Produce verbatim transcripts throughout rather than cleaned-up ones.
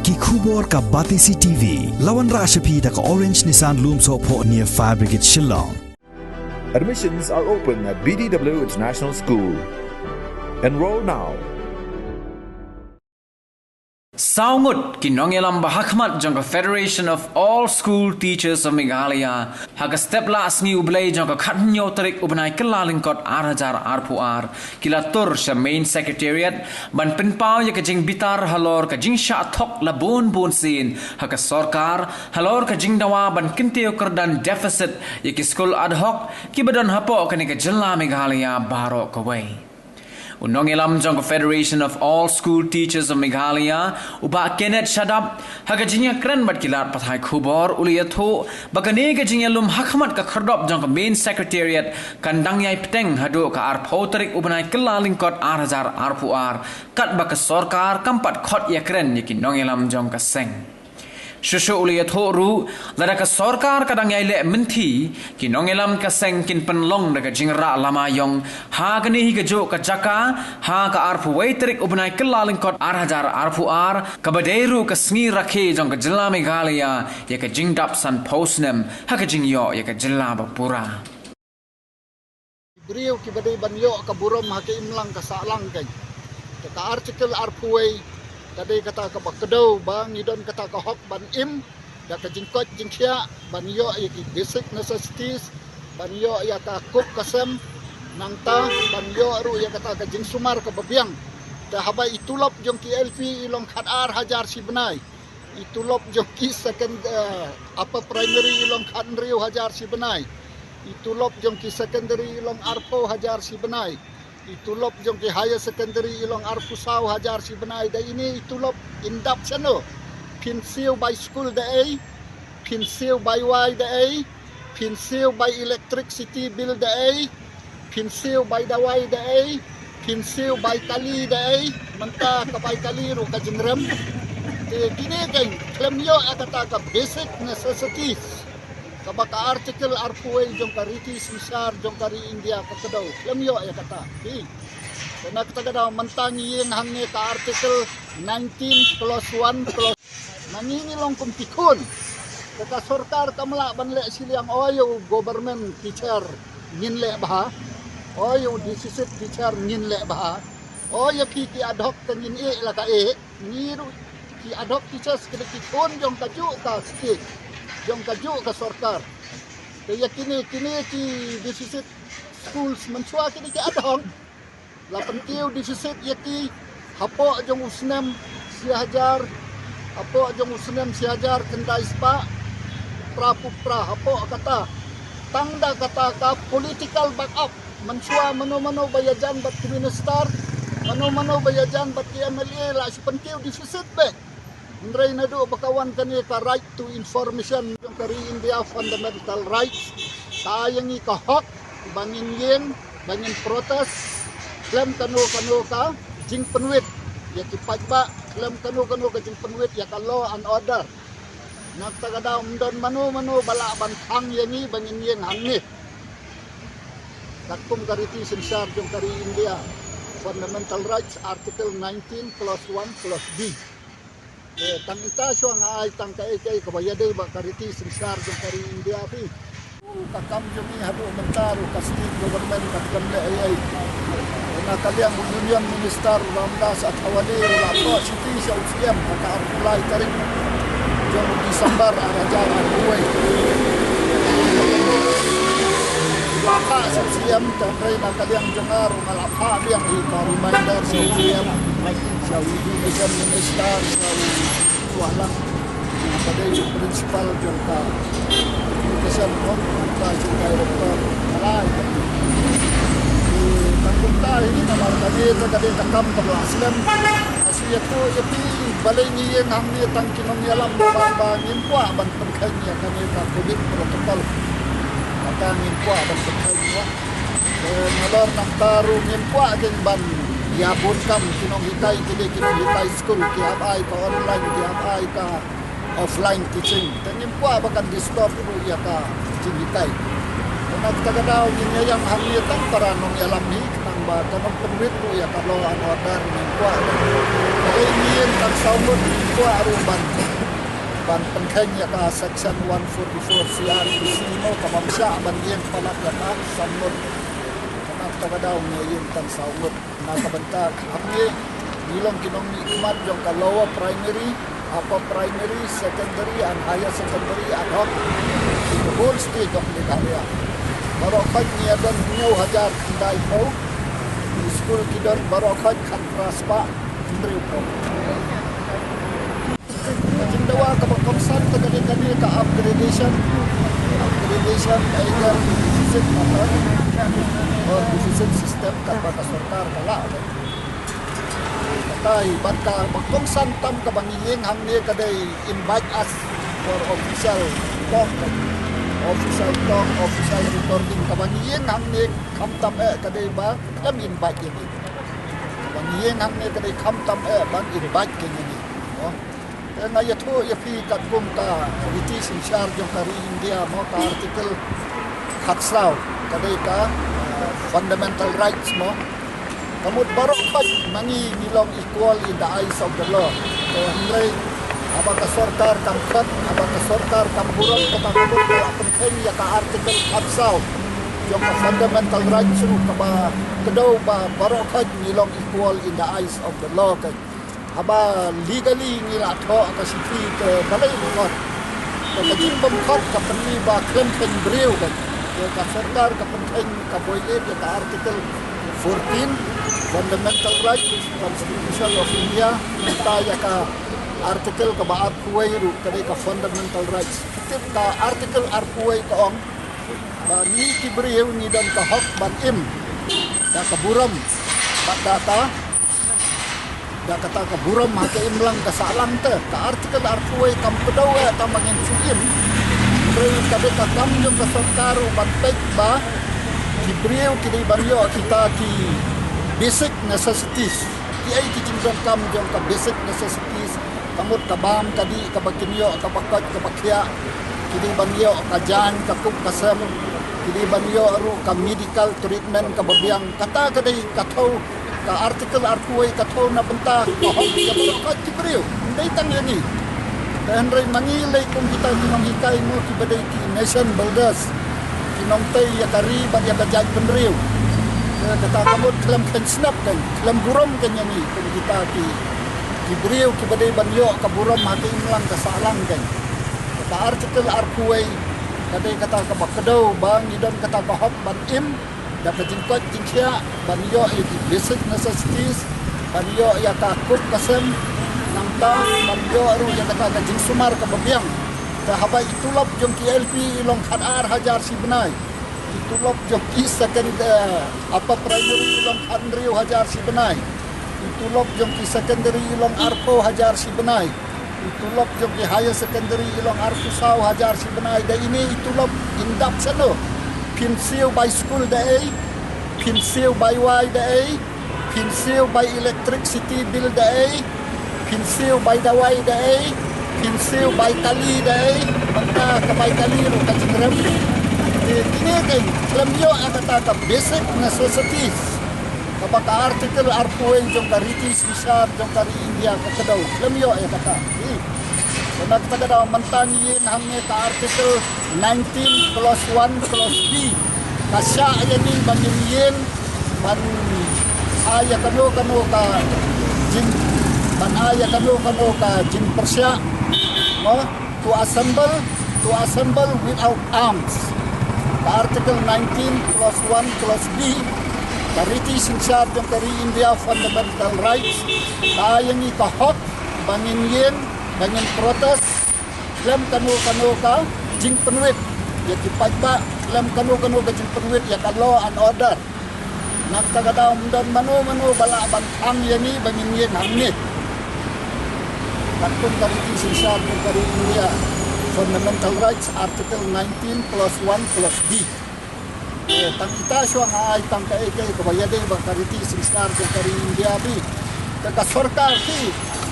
Ki khubor ka Batesi T V. La wanrah sha phi da ka Orange Nissan Lumsohphoh near Fire Brigade Shillong. Admissions are open at B D W International School. Enroll now. Saw ngut ki nongïalam ba hakhmat jong ka Federation of All School Teachers of Meghalaya ha ka step la sngi U Blei jong ka khathynñiew tarik u bnai Kyllalyngkot ar hajar arphew ar ki la tur sha Main Secretariat ban pynpaw ïa ka jingbitar halor ka jingshah thok la bun bun sien ha ka sorkar halor ka jingdawa ban kyntiew kyrdan deficit ïa ki skul ad hoc kiba don hapoh kane ka jylla Meghalaya baroh kawei. U nongïalam jong ka Federation of All School Teachers of Meghalaya, u Bah Kenneth Shadap, ha ka jingïakren bad ki lad pathai khubor u la ïathuh ba kane ka jingïalum hakhmat ka khyrdop jong ka Main Secretariat kan dang ïai bteng haduh ka arphew tarik u bnai Kyllalyngkot ar hajar arphew ar, katba ka sorkar kam pat khot ïakren ïa ki nongïalam jong ka seng. Shuh shuh u la ïathuh ruh, lada ka sorkar ka dang ïai leh mynthi, ki nongïalam ka seng kin pynlong da ka jingrah lama ïong ha kane hi kajuh ka jaka ha ka arphew wei tarik u bnai Kyllalyngkot ar hajar arphew ar, kaba dei ruh ka sngi rakhe jong ka jylla Meghalaya ïa ka jingdap sanphew snem ha ka jingïoh ïa ka jylla bapura. Briew kiba dei ban ïoh ka burom ha ka imlang ka sahlang kein. Te ka Article arphew wei ka dei kata kaba kdew ba ngi don kata ka hok ban im da ka jingkoit jingkhiah, ban ïoh ïa ki basic necessities, ban ïoh ïa ka kuk ka sem, nangta ban ïoh ruh ïa kata ka jingsumar kaba biang. Te haba i tulop jong ki L P i long khat ar hajar shi bnai, i tulop jong ki second, eh, upper primary i long khat hynriew hajar shi bnai, i tulop jong ki secondary i long arphew hajar shi bnai, i tulop jong ki higher secondary i long arphew saw hajar shi bnai. Da ine i tulop in dap shano? Phin siew bai skul da ei? Phin siew bai wai da ei? Phin siew bai electricity bill da ei? Phin siew bai dawai da ei? Phin siew bai kali da ei? Mynta ka bai kali ruh ka jingrem. Te kine kein khlem ïoh ïa kata ka basic necessities kaba ka Article arphew wei jong ka riti synshar jong ka ri India ka kdew, khlem ïoh ïa kata. Phi. Te na kata ka daw mynta ngi ïeng hangne ka Article nineteen clause one clause. Na ngi ngi long kum ki khun. Te ka sorkar kam lah ban leh shiliang, o ïa u government teacher ngin leh bha, o ïa u deficit teacher ngin leh bha, o ïa ki, ki ad hoc te ngin ïeh la ka ïeh. Ngi ruh ki ad hoc teachers ki dei ki khun jong kajuh ka state, jong kajuh ka sorkar. Te ïa kine, kine ki deficit schools mynshuwa ki dei ki ad hoc. La pynkiew deficit ïa ki hapoh jong u snem shi hajar, hapoh jong u snem shi hajar khyndai spah phra phew phra, hapoh kata. Tang da kata ka political backup. Mynshuwa mano mano ba ïajan bad ki minister, mano mano ba ïajan bad ki M L A la shu pynkiew deficit beit. Hynrei naduh ba ka wan kane ka right to information jong ka ri India, fundamental rights, ka ai ïa ngi ka hok ba ngin ïeng, ba ngin protest khlem kano kano ka jingpynwit ïa ki paidbah, khlem kano kano ka jingpynwit ïa ka law and order. Na kata ka daw ym don mano mano ba lah ban khang ïa ngi ba ngin ïeng hangne. Katkum ka riti synshar jong ka ri India, Fundamental Rights Article nineteen clause one clause B. Eh, tang ita shuwa nga ai tang kaei kaei kaba ïadei bad ka riti synshar jong ka ri India phi. Ka kam jong ngi haduh mynta ruh ka state government ka khlem leh ei ei. Na ka liang u Union Minister u Ramdas Athawale u la thoh shuti sha u C M ha ka arphew lai tarik jong u December ar hajar arphew wei. U la phah sha u C M, te hynrei na ka liang jong nga ruh nga la phah biang hi ka reminder sha u C M, sha u Education Minister, sha u Wah Lang, ka dei u principal jong ka education, ka jong ka director, ka lai. Ka kumta hi namar ka dei ka dei ka kam kaba la slem. Nga shu ïathuh ïa phi balei ngi ïeng hangne tang ki nongïalam namar ba ngim kwah ban pynkheiñ ïa kane ka covid protocol. Kata ngim kwah ban pynkheiñ ïa. Eh, nalor nangta ruh ngim kwah kein ban ïa bun kam ki nonghikai, ki dei ki nonghikai skul, ki hap ai ka online, ki hap ai ka offline teaching. Te ngim kwah ba kan disturb ruh ïa ka jinghikai. Te Kata ka daw ngin ïa ïam hangne tang para nongïalam hi, khnang ba kan ym pynwit ruh ïa ka law and order, ngin kwah. Hynrei ngi ïeng tang saw ngut, ngin kwah ruh ban, ban pynkheiñ ïa ka section one forty-four C R P C mo, ka bym shah ban ïeng palat ïa ka saw ngut. Kata ka daw ngi ïeng tang saw ngut. Na ka bynta hangne ngi long ki nongmihkhmat jong ka lower primary, upper primary, secondary and higher secondary ad hoc in the whole state of Meghalaya. Baroh khoit ngi ïa don hynñiew hajar khyndai phew, ki skul ki don baroh khoit khatphra spah hynriewphew. Ka jingdawa kaba kongsan ka dei kane ka upgradation, upgradation either deficit matter or deficit system kaba ka sorkar ka lah. Katai bad kaba kongsan tam kaba ngi ïeng hangne ka dei invite us for official talk, official talk, official recording. Kaba ngi ïeng hangne khamtam eh ka dei ba khlem invite ïa ngi. Kaba ngi ïeng hangne ka dei khamtam eh ban invite ïa ngi. Te nga ïathuh ïa phi katkum ka riti synshar jong ka ri India mo, ka article khatsaw ka dei ka, uh, fundamental rights mo. Ka mut baroh khoit ma ngi ngi long equal in the eyes of the law. Te hynrei haba ka sorkar kam khot, haba ka sorkar kam burom, kata ka mut ka la pynkheiñ ïa ka article khatsaw jong ka fundamental rights ruh kaba kdew ba baroh khoit ngi long equal in the eyes of the law ka. Haba legally ngi la thoh ka shithi te balei ngi khot. Te ka jingbym khot ka pynmih ba khlem kheiñ briew ka. Te ka sorkar ka pynkheiñ ka violate ïa ka article fourteen, fundamental rights, Constitution of India, mynta ïa ka article kaba arphew wei ruh ka dei ka fundamental rights. Tip ka article arphew wei ka ong ba ngi ki briew ngi don ka hok ban im da ka burom bad da ka, da kata ka burom ha ka imlang ka sahlang. Te ka article arphew wei kam kdew eh tang ba ngin shu im. Hynrei ka dei ka kam jong ka sorkar ban peit ba ki briew ki dei ban ïoh kita ki basic necessities. Ki ei ki jingdonkam jong ka basic necessities? Ka mut ka bam ka dih, kaba kin ïoh, kaba koit, kaba khiah. Ki dei ban ïoh ka jaiñ, ka kup ka sem. Ki dei ban ïoh ruh ka medical treatment kaba biang. Kata ka dei ka thew, ka article arphew wei ka thew na bynta ka hok ïa baroh khoit ki briew. Ym dei tang ïa ngi. Te hynrei ma ngi lei kum kita ki nonghikai mo, kiba dei ki nation builders, ki nongtei ïa ka ri bad ïa ka jaitbynriew. Te kata ka mut khlem kheiñ snep kein, khlem burom kein ïa ngi kum kita ki, ki briew kiba dei ban ïoh ka burom ha ka imlang ka sahlang kein. Kata article arphew wei ka dei kata kaba kdew ba ngi don kata ka hok ban im da ka jingkoit jingkhiah, ban ïoh ïa ki basic necessities, ban ïoh ïa ka kup ka sem, nangta ban ïoh ruh ïa kata ka jingsumar kaba biang. Te haba i tulop jong ki L P i long khat ar hajar shi bnai, i tulop jong ki second, eh, upper primary i long khat hynriew hajar shi bnai, i tulop jong ki secondary i long arphew hajar shi bnai, i tulop jong ki higher secondary i long arphew saw hajar shi bnai. Da ine i tulop in dap shano? Phin siew bai skul da ei? Phin siew bai wai da ei? Phin siew bai electricity bill da ei? Phin siew bai dawai da ei? Phin siew bai kali da ei? Mynta ka bai kali ruh ka jingrem. Te kine kein khlem ïoh ïa kata ka basic necessities kaba ka article arphew wei jong ka riti synshar jong ka ri India ka kdew, khlem ïoh ïa kata. Te na kata ka daw mynta ngi ïeng hangne ka article nineteen clause one clause B ka shah ïa ngi ba ngin ïeng ban ai ïa kano kano ka jing, ban ai ïa kano kano ka jingpyrshah mo, to assemble, to assemble without arms. Ka article nineteen clause one clause B ka riti synshar jong ka ri India, fundamental rights, ka ai ïa ngi ka hok ba ngin ïeng, ba ngin protest khlem kano kano ka jingpynwit ïa ki paidbah, khlem kano kano ka jingpynwit ïa ka law and order. Na kata ka daw ym don mano mano ba lah ban khang ïa ngi ba ngin ïeng hangne. Katkum ka riti synshar jong ka ri India, fundamental rights, article nineteen clause one clause B. Eh, tang ita shuwa nga ai tang kaei kaei kaba ïadei bad ka riti synshar jong ka ri India phi. Te ka sorkar phi,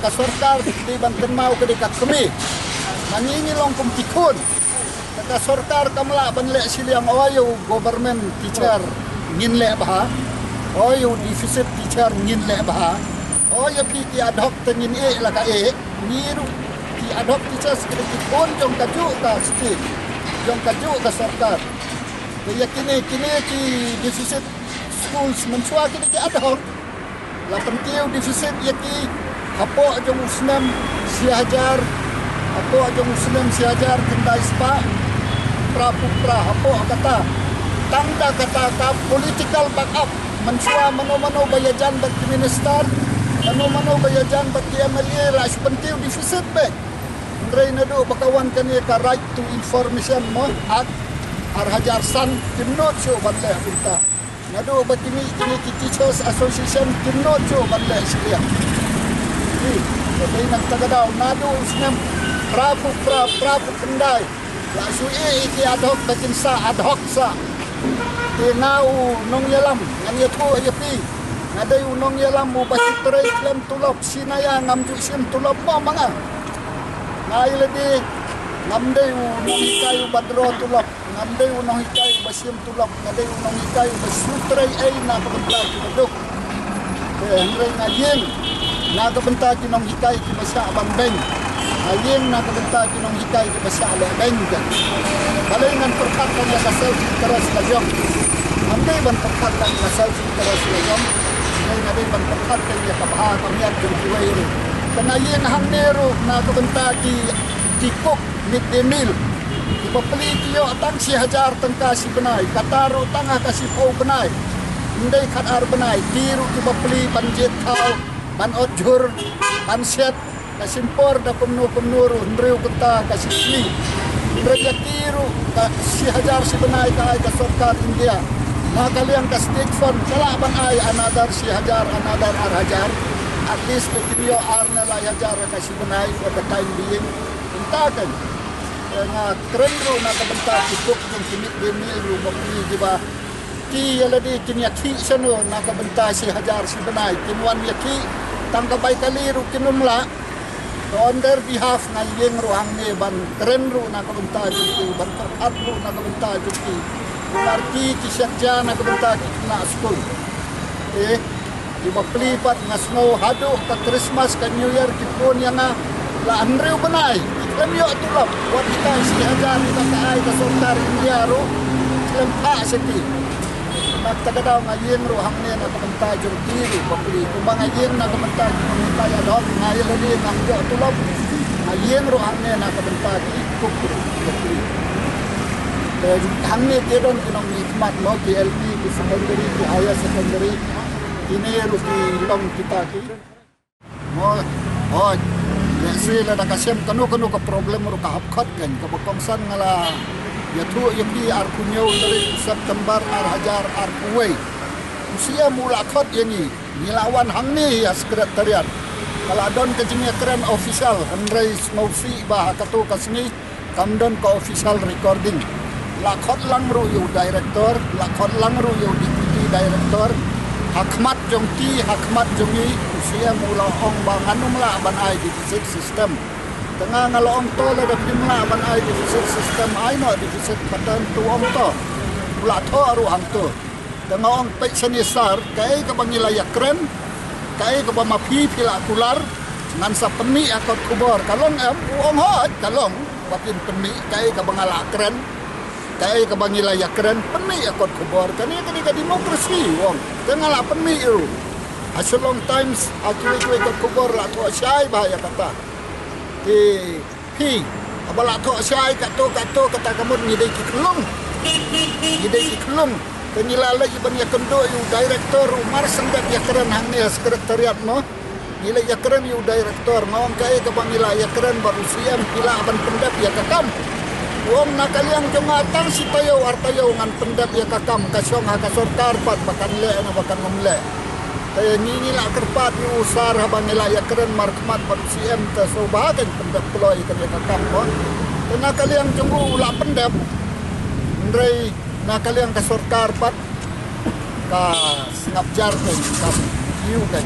ka sorkar phi dei ban kynmaw ka dei ka kmie. Ma ngi ngi long kum ki khun. Ka sorkar kam lah ban leh shiliang. O ïa u government teacher ngin leh bha. O ïa u deficit teacher ngin leh bha. O ïa phi ki ad hoc te ngin ïeh la ka ïeh. Ngi ruh ki ad hoc teachers ki dei ki khun jong kajuh ka state, jong kajuh ka sorkar. Te ïa kine, kine ki deficit schools mynshuwa ki dei ki ad hoc. La pynkiew deficit ïa ki hapoh jong u snem shi hajar, hapoh jong u snem shi hajar khyndai spah phra phew phra. Hapoh kata, tang da kata ka political backup, mynshuwa mano mano ba ïajan bad ki minister, mano mano ba ïajan bad ki M L A la shu pynkiew deficit beit. Hynrei naduh ba ka wan kane ka Right to Information mo, Act ar hajar san, kim nud shuh ban leh kumta. Naduh ba kine, kine ki Teachers Association kim nud shuh ban leh shiliang. Ï, ka dei na kata ka daw naduh u snem phra phew phra, phra phew khyndai la shu ïeh ïa ki ad hoc ba kin sah ad hoc sah. Te nga u nongïalam ngan ïathuh ïa phi, nga dei u nongïalam uba shu trei khlem tulop. Shi na ïa ngam ju shim tulop mo ma nga. Nga ïa lade ngam dei u nonghikai uba draw tulop. Ngam dei u nonghikai uba shim tulop, nga dei u nonghikai uba shu trei ei na ka bynta kiba duk. Te hynrei nga ïeng na ka bynta ki nonghikai kiba shah ban beiñ. Nga ïeng na ka bynta ki nonghikai kiba shah leh beiñ te. Balei ngan pyrkhat tang ïa ka self interest la jong? Ngam dei ban pyrkhat tang ïa ka self interest la jong. Hynrei nga dei ban pyrkhat tang ïa ka bha ka miat jong kiwei ruh. Te nga ïeng hangne ruh na ka bynta ki, ki cook mid day meal. Ki bapli ki ïoh tang shi hajar tyngka shi bnai, kata ruh tang ha ka shiphew bnai. Ym dei khatar bnai, ki ruh ki bapli ban jied thaw, ban ot jhur, ban shet, ka shim por da kumno kumno ruh hynriew kynta ka shi sngi. Hynrei ïa ki ruh ka shi hajar shi bnai ka ai ka sorkar India. Na ka liang ka state fund ka lah ban ai another shi hajar, another ar hajar. At least kin ïoh ar ne lai hajar ha ka shi bnai for the time being. Kumta kan. Te nga kren ruh na ka bynta ki cook jong ki mid day meal ruh bapli kiba, ki ïa lade kin ïakhih shano na ka bynta shi hajar shi bnai, kin wan ïakhih tang ka bai kali ruh kin ym lah. Te on their behalf nga ïeng ruh hangne ban kren ruh na ka bynta jong ki, ban pyrkhat ruh na ka bynta jong ki. Namar ki, ki shah jia na ka bynta ki khynnah skul. Eh, ki bapli pat nga sngew haduh ka Christmas ka New Year ki phone ïa nga la hynriew bnai, ki khlem ïoh tulop. Wat kita shi hajar ïa ka ai ka sorkar India ruh khlem phah sha ki. Na kata ka daw nga ïeng ruh hangne na ka bynta jong ki ruh bapli. Kumba nga ïeng na ka bynta ki nonghikai ad hoc, nga ïa lade ngam ïoh tulop. Nga ïeng ruh hangne na ka bynta ki cook ruh bapli. Te hangne ki don ki nongmihkhmat mo, ki L P, ki secondary, ki higher secondary. Kine ruh ki long kita ki. Mo, hooid. Lehse lada ka shem kano kano ka problem ruh ka hap khot kan, kaba kongsan nga la ïathuh ïa phi arphew hynñiew tarik September ar hajar arphew wei. U C M u la khot ïa ngi, ngi la wan hangne ha secretariat. Ka la don ka jingïakren official, hynrei sngewsih ba ha kato ka sngi kam don ka official recording. La khot lang ruh ïa u director, la khot lang ruh ïa u deputy director. Ha khmat jong ki, ha khmat jong ngi, u C M u la ong ba ngan ym lah ban ai deficit system. Te nga nga la ong to, lada phim lah ban ai deficit system, ai noh deficit pattern, to ong to. U la thoh ruh hangto. Te nga ong peit shane sir, kaei kaba ngi la ïakren, kaei kaba ma phi phi la kular, ngan sa pynmih ha kot khubor. Ka long em? U ong hooid ka long, ba phin pynmih kaei kaba nga la kren, kaei kaba ngi la ïakren, pynmih ha kot khubor. Kane, kane ka democracy, u ong. Te nga la pynmih ruh. Ha Shillong Times, ha kiwei kiwei kot khubor la thoh shai bha ïa kata. Te phi, haba la thoh shai katto katto, kata ka mut ngi dei ki khyllung. Ngi dei ki khyllung. Te ngi la leit ban ïakynduh ïa u director, u mar shen dep ïakren hangne ha secretariat mo. Ngi leit ïakren ïa u director, nga ong kaei kaba ngi la ïakren bad u C M, phi lah ban pyndep ïa ka kam? U ong na ka liang jong nga tang shi taïew ar taïew ngan pyndep ïa ka kam, ka shong ha ka sorkar pat ba kan leh ne ba kan ym leh. Te ngi, ngi la kyrpad ïa u sir haba ngi la ïakren markhmat bad u C M te sngewbha kan pyndep kloi ïa kane ka kam mo. Te na ka liang jong u, u la pyndep. Hynrei na ka liang ka sorkar pat ka sngap jar kan, ka kiew kan.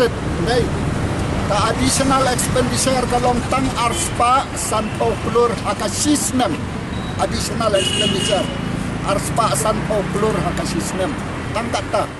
deficit. Dei. Ka additional expenditure ka long tang arspah sanphew klur ha ka shi snem. Additional expenditure arspah sanphew klur ha ka shi snem. Tang kata.